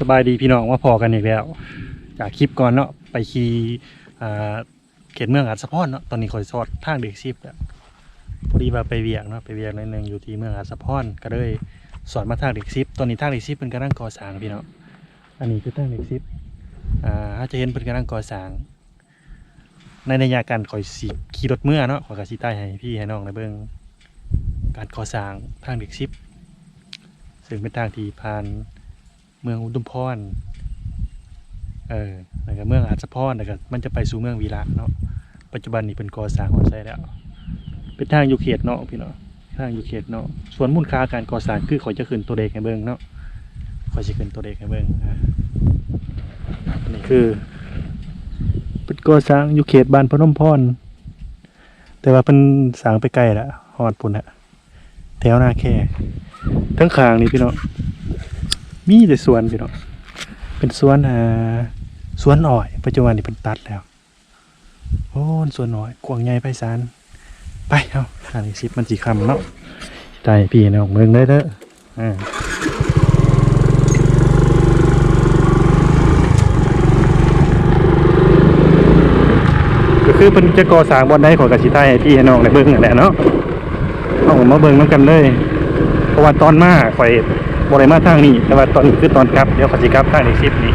ສະບາຍດີພີ່ນ້ອງ ມາພໍ້ກັນອີກແລ້ວ ຈາກຄລິບກ່ອນເນາະ ໄປຂີ່ ອ່າ ເຂດເມືອງອາດສະພອນເນາະ. ຕອນນີ້ຂ້ອຍສອດທາງເລກສິບແລ້ວ ພໍດີວ່າໄປວຽກເນາະ ໄປວຽກໜ້ອຍໜຶ່ງຢູ່ທີ່ເມືອງອາດສະພອນ ກໍເລີຍສອດມາທາງເລກສິບ. ຕອນນີ້ທາງເລກສິບເພິ່ນກຳລັງກໍ່ສ້າງພີ່ນ້ອງ ອັນນີ້ຄືທາງເລກສິບ ອ່າ ເຮົາຈະເຫັນເພິ່ນກຳລັງກໍ່ສ້າງ. ໃນໄລຍະການຂ້ອຍຊິຂີ່ລົດເມືອເນາະ ຂ້ອຍກໍຊິຖ່າຍໃຫ້ພີ່ໃຫ້ນ້ອງໄດ້ເບິ່ງການກໍ່ສ້າງທາງເລກສິບ ເຊິ່ງເປັນທາງທີ່ຜ່ານເມືອງອຸດົມພອນ ເອີ ແລ້ວກໍເມືອງອາດສະພອນ ແລ້ວກໍມັນຈະໄປສູ່ເມືອງວິລະເນາະ. ປັດຈຸບັນນີ້ເພິ່ນກໍ່ສ້າງຮອດໃສແລ້ວ ເປັນທາງຢູ່ເຂດນອກພີ່ນ້ອງ ທາງຢູ່ເຂດນອກ. ສ່ວນມູນຄ່າການກໍ່ສ້າງ ຄືຂ້ອຍຈະຂຶ້ນຕົວເລກໃຫ້ເບິ່ງເນາະ ຂ້ອຍຊິຂຶ້ນຕົວເລກໃຫ້ເບິ່ງ. ອາ ນີ້ຄືເພິ່ນກໍ່ສ້າງຢູ່ເຂດບ້ານພະນົມພອນ ແຕ່ວ່າເພິ່ນສ້າງໄປໄກລະ ຮອດພຸ້ນລະ ແຖວນາແຄ. ທາງຂ້າງນີ້ພີ່ນ້ອງ ມີແຕ່ສວນພີ່ນ້ອງ ເປັນສວນ ອ່າ ສວນອ້ອຍ ປັດຈຸບັນນີ້ເພິ່ນຕັດແລ້ວ. ໂອ້ ສວນອ້ອຍກວ້າງໃຫຍ່ໄພສານ. ໄປເຮົາ ທາງເລກສິບມັນຊິຄ່ຳເນາະ ຖ່າຍໃຫ້ພີ່ໃຫ້ນ້ອງເບິ່ງເດີ. ອ່າ ກໍຄືເພິ່ນຈະກໍ່ສ້າງບ່ອນໃດ ຂ້ອຍກໍຊິຖ່າຍໃຫ້ພີ່ໃຫ້ນ້ອງໄດ້ເບິ່ງຫັ້ນແຫຼະເນາະ. ເຮົາກໍມາເບິ່ງນຳກັນເລີຍ ເພາະວ່າຕອນມາຂ້ອຍບໍ່ໄດ້ມາທາງນີ້ ແຕ່ວ່າຕອນນີ້ຄືຕອນກັບ ດຽວຂ້ອຍຊິກັບທາງເລກສິບນີ້.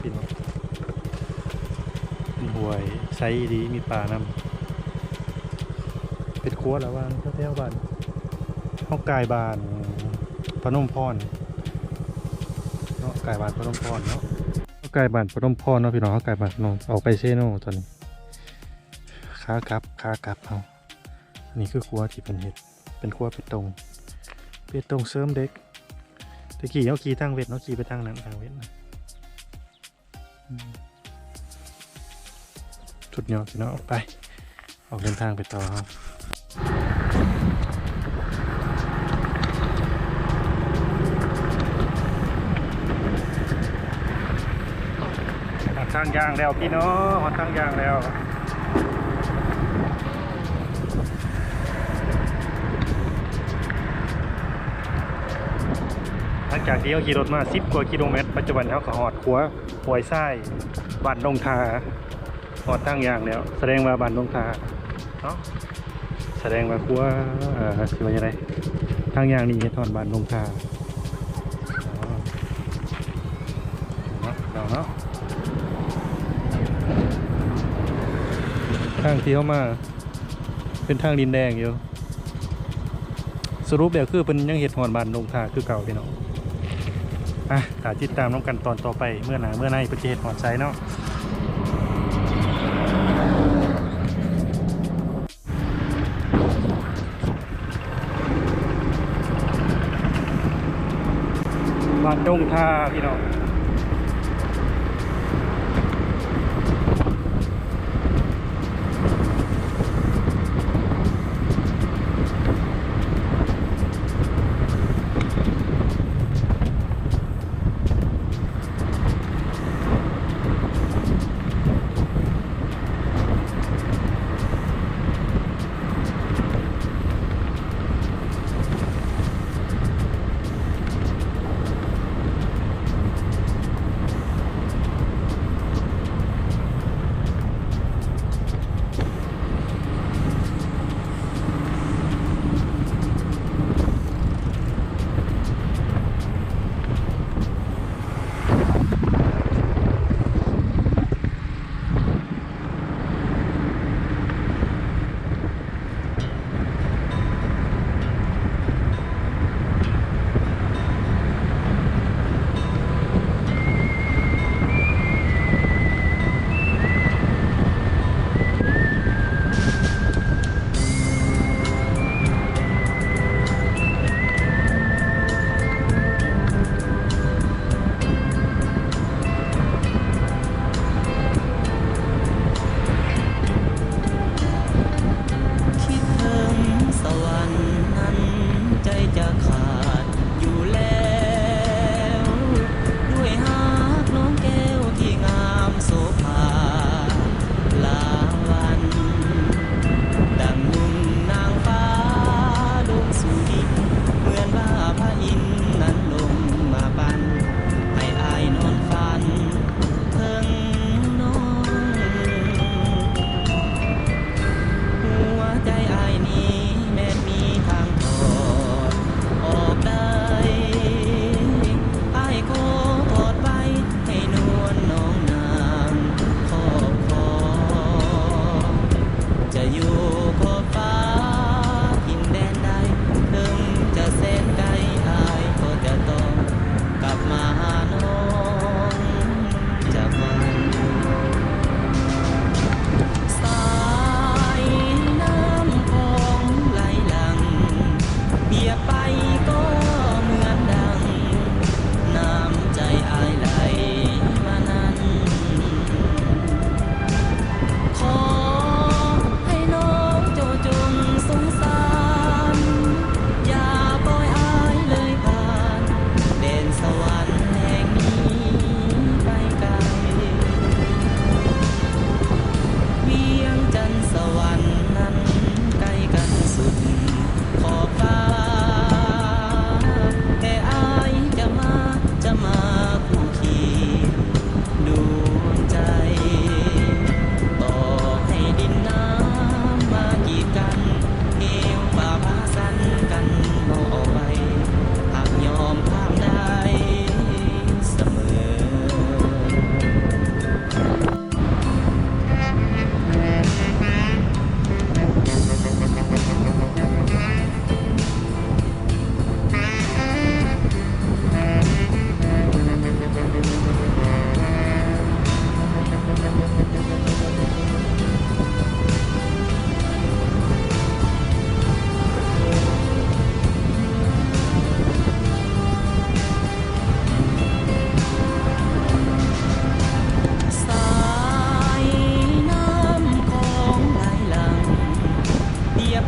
ພີ່ນ້ອງ ເປັນຫ້ວຍໃສອີ່ຫຼີ ມີປານຳ. ເປັນຂົວລະຫວ່າງແຖວໆບ້ານ ເຮົາກາຍບ້ານພະນົມພອນເນາະ ກາຍບ້ານພະນົມພອນເນາະ ເຮົາກາຍບ້ານພະນົມພອນເນາະ ພີ່ນ້ອງ ເຮົາກາຍບ້ານພະນົມ ອອກໄປເຊໂນຕອນນີ້. ຂາກັບ ຂາກັບເຮົາ ອັນນີ້ຄືຂົວທີ່ເພິ່ນເຮັດ ເປັນຂົວເບຕົງ ເບຕົງເສີມເຫຼັກ. ແຕ່ກີ້ເຮົາຂີ່ທາງເວັດເນາະ ຂີ່ໄປທາງນັ້ນ ທາງເວັດນະ. ອືມ ສຸດຍອດພີ່ນ້ອງ ໄປ ອອກເດີນທາງໄປຕໍ່ເຮົາ. ຮອດທາງຍ່າງແລ້ວພີ່ນ້ອງ ຮອດທາງຍ່າງແລ້ວ. ຫຼັງຈາກທີ່ເຮົາຂີ່ລົດມາສິບກວ່າກິໂລແມັດ ປັດຈຸບັນເຮົາກໍຮອດຂົວຫ້ວຍຊາຍ ບ້ານດົງທ່າ ຮອດທາງຍ່າງແລ້ວ ສະແດງວ່າບ້ານດົງທ່າເນາະ ສະແດງວ່າຂົວ ເອີ ຊິວ່າຈັ່ງໃດ ທາງຍ່າງນີ້ເຮັດຮອດບ້ານດົງທ່າເນາະ ເນາະ ເນາະ. ທາງທີ່ເຮົາມາ ເປັນທາງດິນແດງຢູ່ ສະຫຼຸບແລ້ວຄືເພິ່ນຍັງເຮັດຮອດບ້ານດົງທ່າຄືເກົ່າພີ່ນ້ອງ. ອ່ະ ຖ້າຕິດຕາມນຳກັນຕອນຕໍ່ໄປ ເມື່ອໜ້າເມື່ອໃນເພິ່ນຈະເຮັດຮອດໃສເນາະ. ບ້ານດົງທ່າພີ່ນ້ອງ. ເ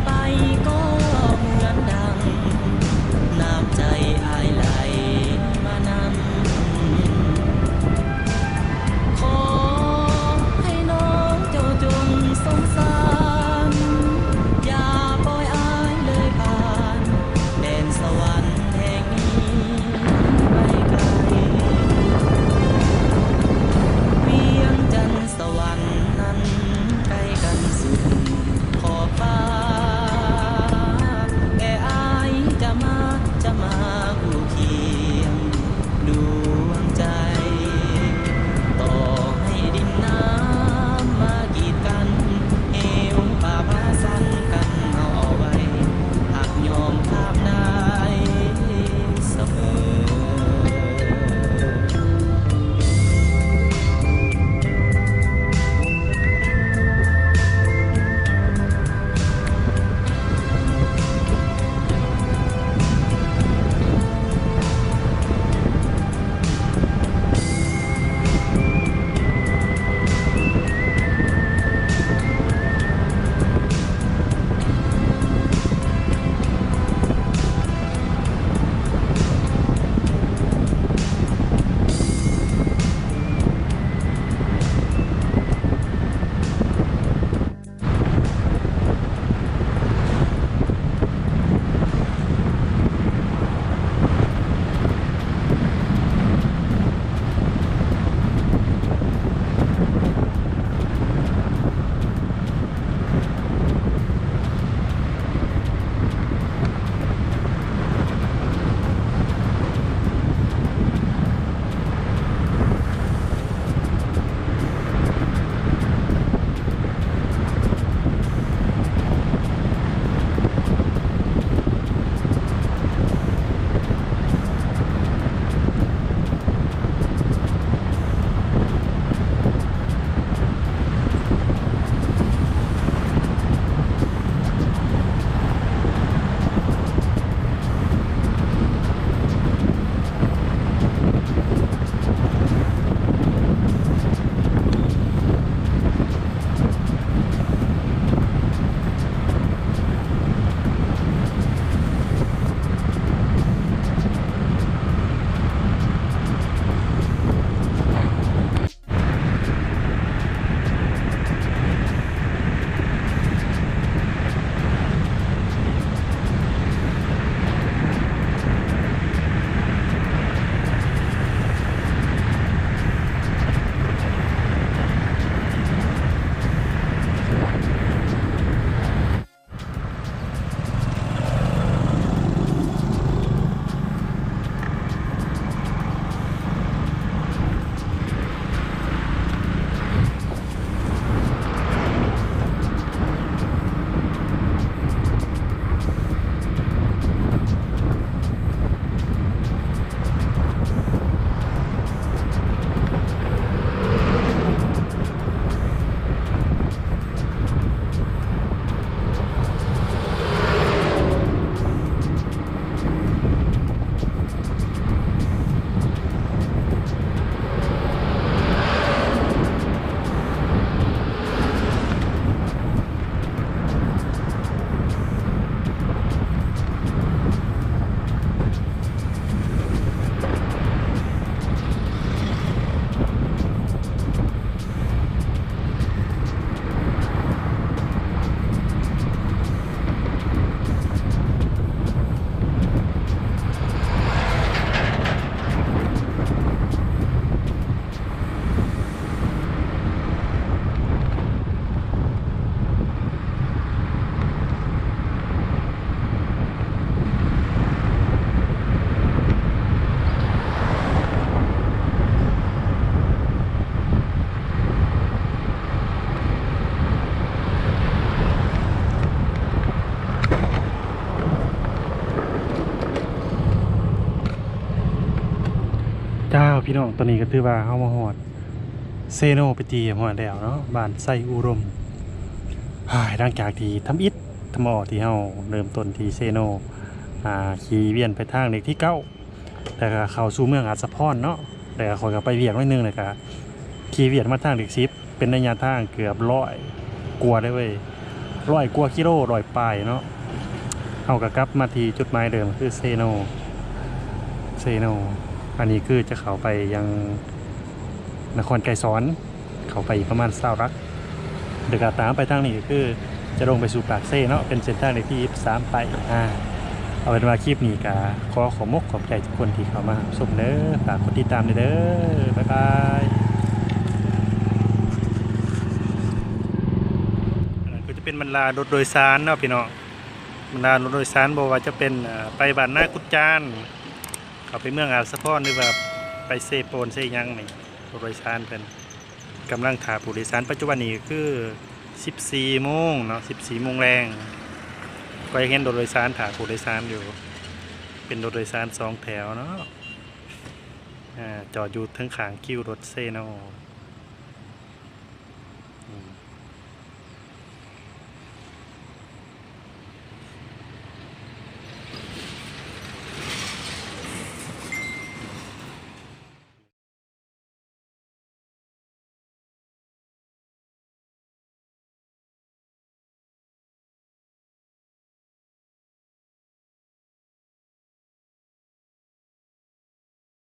ໄປກໍເໝືອນດັ່ງນ້ຳໃຈອ້າຍໄຫຼມານຳ. ຂໍໃຫ້ນ້ອງເຈົ້າຈົ່ງສົງສານ ຢ່າປ່ອຍອ້າຍເລີຍຜ່ານ ແດນສະຫວັນແຫ່ງນີ້ໄປໄກ. ວຽງຈັນ ສະຫວັນນັ້ນໃກ້ກັນສຸດຂອບຟ້າ ແຕ່ອ້າຍຈະມາ ຈະມາຄູ່ຄຽງດວງໃຈ. ຕໍ່ໃຫ້ດິນນ້ຳມາກີດກັນ ເຫວປ່າຜາສັ່ນກັ້ນເຮົາເອົາໄວ້ ຮັກຍອມຂ້າມໄດ້ສະເໝີ. ເຈົ້າ ພີ່ນ້ອງ ຕອນນີ້ກໍຖືວ່າເຮົາມາຮອດເຊໂນເປັນທີ່ຮຽບຮ້ອຍແລ້ວເນາະ ບ້ານໄຊອຸດົມ. ເຮີ້ຍ ຫຼັງຈາກທີ່ທຳອິດທຳອໍທີ່ເຮົາເລີ່ມຕົ້ນທີ່ເຊໂນ ອ່າ ຂີ່ວຽນໄປທາງເລກທີເກົ້າ ແລ້ວກໍເຂົ້າສູ່ເມືອງອາດສະພອນເນາະ ແລ້ວຂ້ອຍກໍໄປວຽກໜ້ອຍໜຶ່ງ ແລ້ວກໍຂີ່ວຽນມາທາງເລກສິບ ເປັນໄລຍະທາງເກືອບຮ້ອຍກວ່າເດ້ເວີຍ. ຮ້ອຍກວ່າກິໂລ ຮ້ອຍປາຍເນາະ. ເຮົາກໍກັບມາທີ່ຈຸດໝາຍເດີມ ຄືເຊໂນ ເຊໂນ. ອັນນີ້ຄືຈະເຂົ້າໄປຍັງນະຄອນໄກສອນ ເຂົ້າໄປອີກປະມານຊາວຫຼັກ ແລ້ວກໍຕາມໄປທາງນີ້ ກໍຄືຈະລົງໄປສູ່ປາກເຊເນາະ ເປັນເສັ້ນທາງເລກທີຊາວສາມ ໄປ. ອາ ເອົາເປັນວ່າຄລິບນີ້ກໍຂໍຂອບອົກຂອບໃຈທຸກຄົນທີ່ເຂົ້າມາຮັບຊົມເດີ. ຝາກກົດຕິດຕາມແດ່ເດີ. ບາຍບາຍ. ອັນນັ້ນກໍຈະເປັນບັນດາລົດໂດຍສານເນາະພີ່ນ້ອງ, ບັນດາລົດໂດຍສານ ບໍ່ວ່າຈະເປັນ ເອີ ໄປບ້ານນາກຸດຈານ ເຂົ້າໄປເມືອງອາດສະພອນ ຫຼືວ່າໄປເຊໂປນເຊຫຍັງນີ້ ລົດໂດຍສານເພິ່ນ ກຳລັງຖ້າຜູ້ໂດຍສານ. ປັດຈຸບັນນີ້ກໍຄືສິບສີ່ໂມງເນາະ ສິບສີ່ໂມງແລງ. ກໍຍັງເຫັນລົດໂດຍສານຖ້າຜູ້ໂດຍສານຢູ່ ເປັນລົດໂດຍສານສອງແຖວເນາະ ອາ ຈອດຢູ່ເທິງຂ້າງຄິວລົດເຊໂນ.